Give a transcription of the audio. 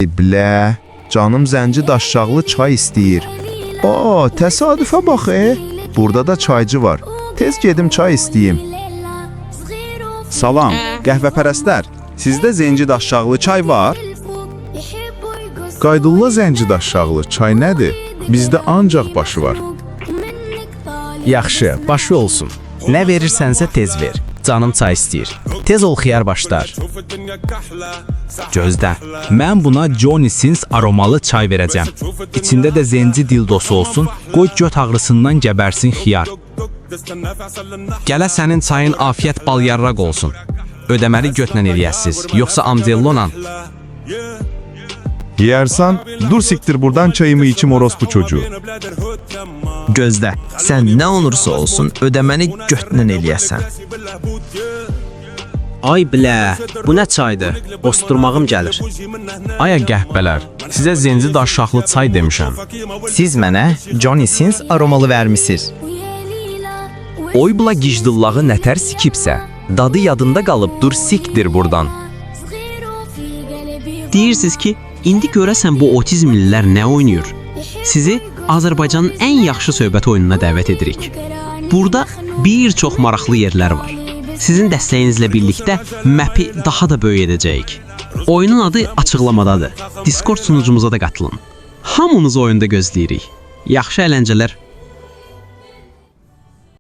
Blə, canım zənci daşşaqlı çay istəyir. Aa, təsadüfə bax, e. Burada da çaycı var. Tez gedim çay istəyim. Salam, qəhvəpərəstlər. Sizdə zenci daşşaqlı çay var? Qaydulla zənci daşşaqlı çay nədir? Bizdə ancaq başı var. Yaxşı, başı olsun. Nə verirsənsə tez ver. Canım çay istəyir. Tez ol xiyar başlar. Gözlə. Mən buna Johnny Sins aromalı çay verəcəm. İçində də zenci dildosu olsun, qoy göt ağrısından gəbərsin xiyar. Gələ sənin çayın afiyyət bal yarraq olsun. Ödəməli götlə eləyəsiz, yoxsa amdellonan. Yersan, dur siktir buradan çayımı içim orospu çocuğu. Gözlə, sən nə olursa olsun ödəməni götlə eləyəsən. Ay blə, bu nə çaydır? Osturmağım gəlir. Aya qəhbələr, sizə zenci daşşaqlı çay demişəm. Siz mənə Johnny Sins aromalı vermisiniz. Oy bula gicdillağı nətər sikibsə, dadı yadında qalıb dur sikdir burdan. Deyirsiniz ki, indi görəsən bu otizmlilər nə oynayır? Sizi Azərbaycanın ən yaxşı söhbət oyununa dəvət edirik. Burada bir çox maraqlı yerlər var. Sizin dəstəyinizlə birlikdə map'i daha da böyük edəcəyik. Oyunun adı açıqlamadadır. Discord sunucumuza da qatılın. Hamınızı oyunda gözləyirik. Yaxşı əyləncələr.